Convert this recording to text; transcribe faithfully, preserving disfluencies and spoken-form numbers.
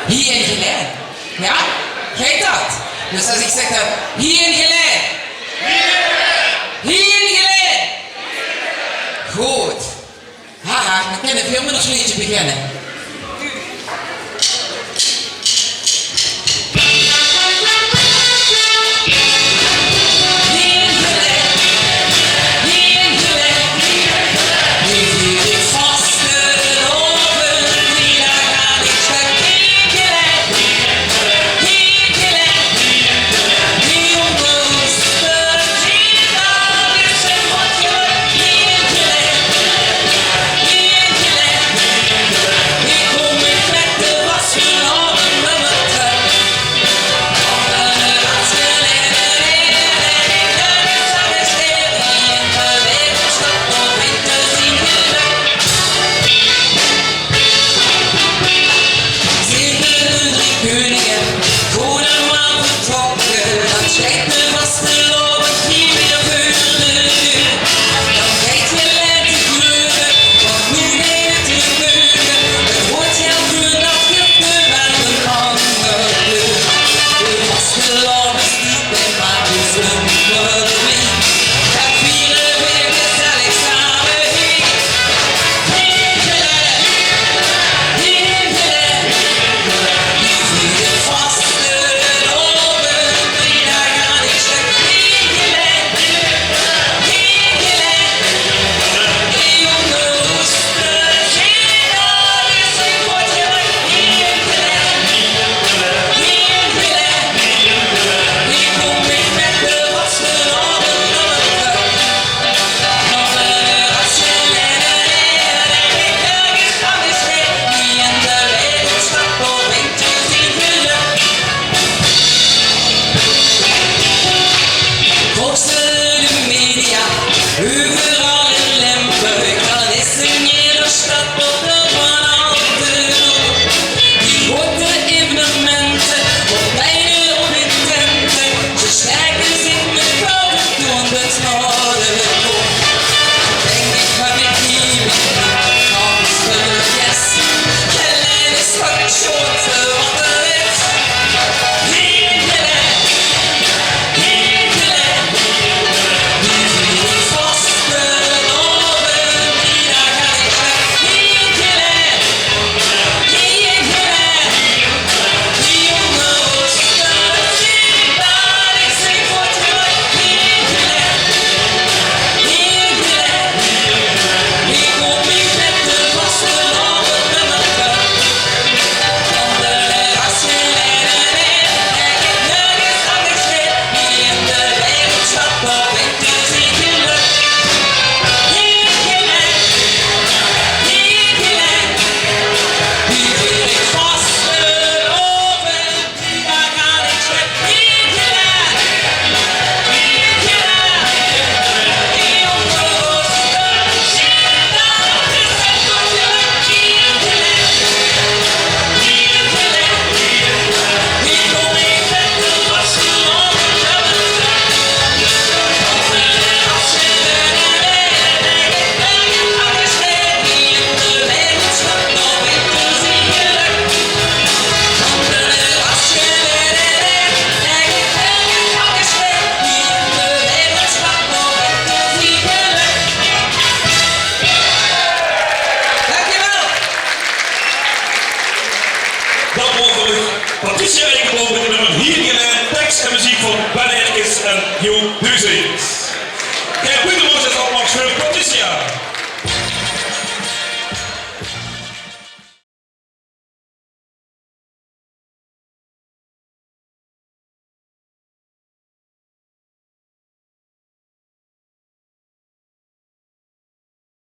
Hie in Gelaen. Jao? Geit dat? Dus es ich zègk dan: hie in Gelaen. Hie in Gelaen. Good. Haha, dan kinne veer mit ós leedje beginne. Volg ze de media, euveral in Limburg, dan is 'r neet in de stad tot de van Alten. Die grote evenemente, op pleine of in tente, ze sterke zich mit goud en toen betale. Dink ich, höb ich hie mien kans vergis. Gelaen is wat sjoonste wat d'r is. Hie in Gelaen, hie in Gelaen, hie vier ich vasteloavend, hie dao gaon ich weg. Hie in Gelaen, hie in Gelaen. Dat waor veur uch Patricia Eickelboom mit 't nummer Hie in Gelaen, teks en meziek van Ben Erkens en Jo Buus.